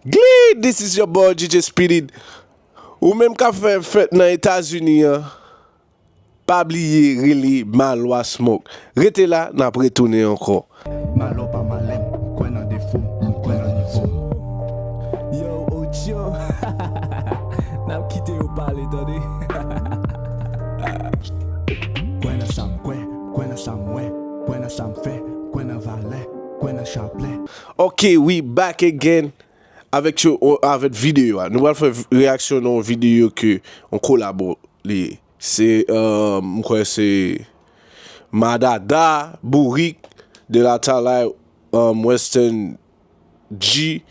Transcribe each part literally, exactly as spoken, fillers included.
Glee, this is your boy D J Speedy. Ou menm k ap fè fèt nan Etazini an, pa bliye rele Malwa Smoke. Rete la, n ap retounen ankò. Malò pa malè m, m kwè nan defo m, m kwè nan nivo m. Yo, Ocho, n ap kite yo pale, tande. Kwè nan sa m kwè, kwè nan sa m wè, kwè nan sa m fè, kwè nan valè, kwè nan chaplè. Ok, we back again avèk yon, avèk videyo a. Nou pral fè reyaksyon nan yon videyo ke yon kolabo li ye. Se, euh, m kwè se Madada, Bourik, De La Talay, euh, Western G,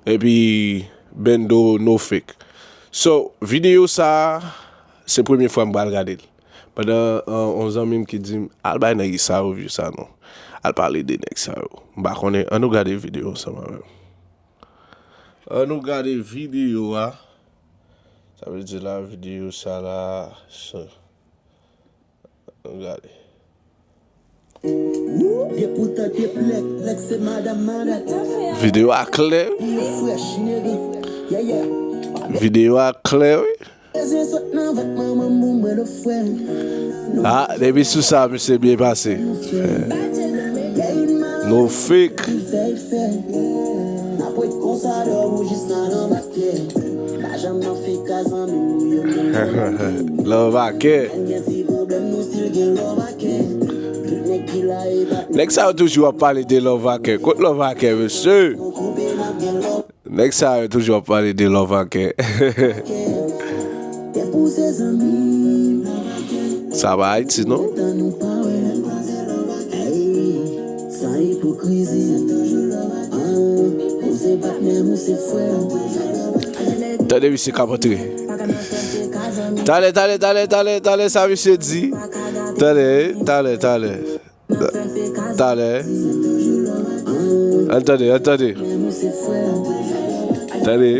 epi Bendo No Fake. So, videyo sa, se premye fwa m pral gade l. Pandan, euh, yon zanmi m ki di m, "Al bay nèg sa yo view sa non. Al pale de nèg sa yo." M pa konnen, ann nou gade videyo ansanm avè m. Ann nou gade videyo a. Sa vle di la, videyo sa la, se, ann gade. Videyo a klè. Videyo a klè, wi. Ah, depi sou sa, misye byen pase. No Fake. Love Akè. Nèg sa yo toujou ap pale de Love Akè. Kot Love Akè, mesye? Nèg sa yo toujou ap pale de Love Akè. Sa pa Ayiti, non? Tande misye k ap antre. Talè, talè, talè, talè, talè, sa misye di. Talè, talè, talè. Talè. Ann tande, ann tande. Tande.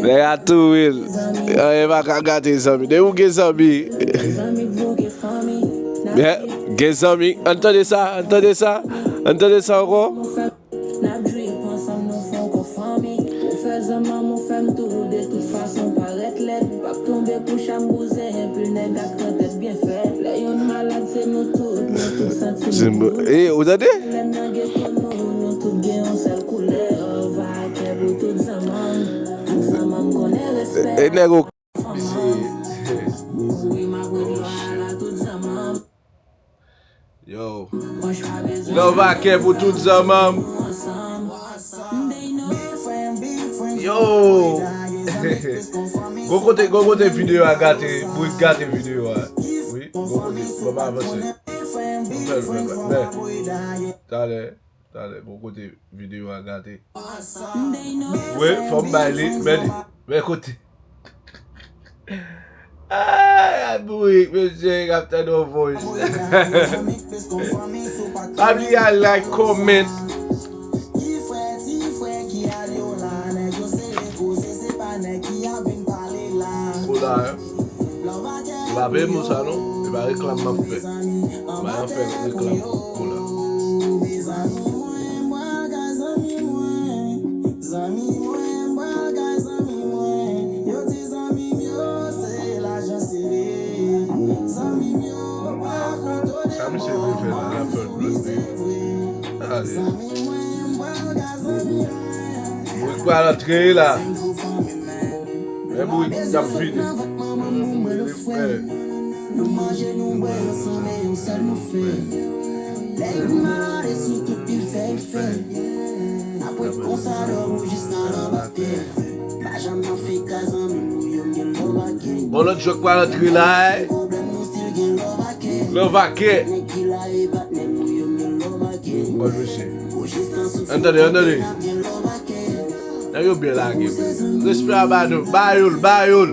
Nèg a tou real. Anyen pa ka gate zanmi. Depi w gen zanmi. Yeah, gen zanmi. Ann tande sa, ann tande sa. Ann tande sa ankò. N ap drip ansanm, nou fè yon kò fanmi. Ou fè zanmanm, ou fè m tou, de tout fason parèt lèd. P ap tonbe pou chak bouzen, epi nèg ak rantèt byen fèt. Lè youn malad, se nou tout, nou tout santi m. Eh, ou tande? Lè n nan geto nou, nou tout gen yon sèl koulè. Love Akè pou tout zanmanm. Tout zanmanm konnen respè. E nèg ou Yo. Love Akè pou tout zanmanm. Yo. Gon kote, gon kote videyo a gate, Bourik gate videyo a. Wi, gon kote. Bon, m avanse. M fè l, m fè l, m fè l. Talè. Talè, bon kote videyo a gate. Wi, fò m bay li, men li, men kote. Ay, ay, Bourik, mesye, k ap tande yon voice. Pa bliye al like, comment. Kou la, hein. Ou pa peye pou sa non, e pa reklam m ap fè. M pa nan fè reklam pou kou la. Sa misye vle fè la, l ap fè l plis. Ale. Mwen pral antre la. Men bourik k ap vini. Mwen rele frè. Bon, lòt jwè k pral antre la, eh. Love Akè. Bon, mesye. Ann tande, ann tande. Nèg yo byen lage, wi. Respè a ba nou. Ba yo l, ba yo l.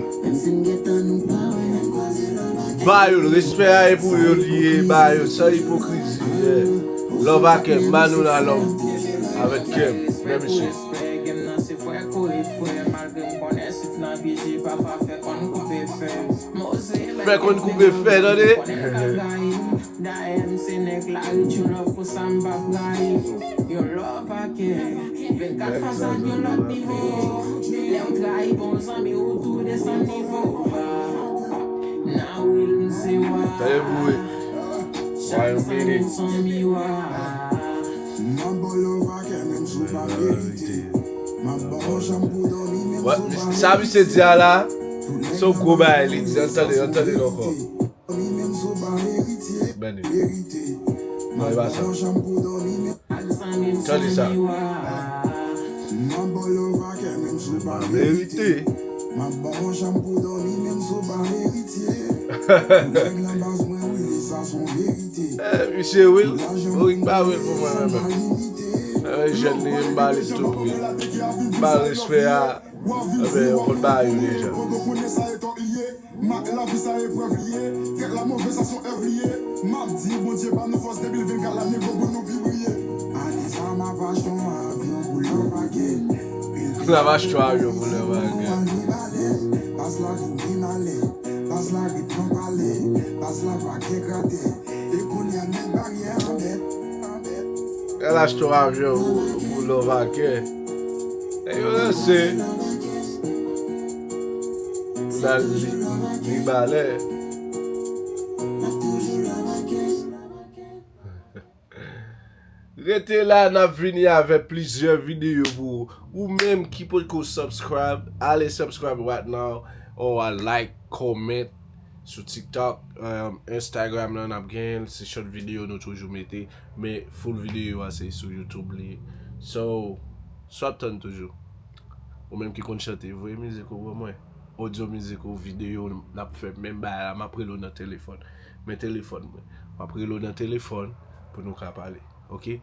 Ba yo l. Respè a e pou yo l ye. Ba yo l. San ipokrizi, yeah. Love Akè. Manoula Love. Avèk kè m. Men misye. Fè konn koupe fè, tande. Clarity, yon love konsa m p ap rayi. Yon love a kè. Vennkat fasad yon lòt nivo. Lè w trayi bon zanmi ou tou desann nivo. Now real m se wa. Tande bri. Chak zanmi m se yon miwa. M ap ba w love a kè menm si w pa merite. M ap ba w yon chanm pou w dòmi menm si w pa merite. Sa misye di a la, se yon gwo bagay li di. Ann tande, ann tande l ankò. Beni. Non, e pa sa. Tande sa. Verite. Eh, misye Will, ou rik pa Will pou mwen menm. Eh, jèn li, m ba li tou wi. M ba respè a. Enben, yo konn bagay yo deja. Mak lavi sa eprèv li ye, trèt la move sa son èv li ye. M ap di Bondye ba nou fòs de mil vennkat la negro pou nou pi briye. Ane sa m ap achte yon avyon pou love a kè. M ap achte yon avyon pou love a kè. Baz la vin pi malè, baz la ret nan palè, baz la pa kè kratè. E kounye a nèg baryè an bèt. Al achte yon avyon pou, pou love a kè. Nèg yo ranse. Pou n al li, li balè. Rete la, n ap vini avèk plizyè videyo pou ou. Ou menm ki potko subscribe, ale subscribe right now, or like, comment sou TikTok, um, Instagram lan n ap genyen l, se short videyo nou toujou mete, men full videyo a se sou YouTube li ye. So, sa w ap tann toujou? Ou menm ki konn chante, voye mizik ou ban mwen. Odyo mizik ou, videyo, n ap fè menm bagay la, m ap rele w nan telefòn. Men telefòn mwen. M ap rele w nan telefòn pou nou ka pale. Oke?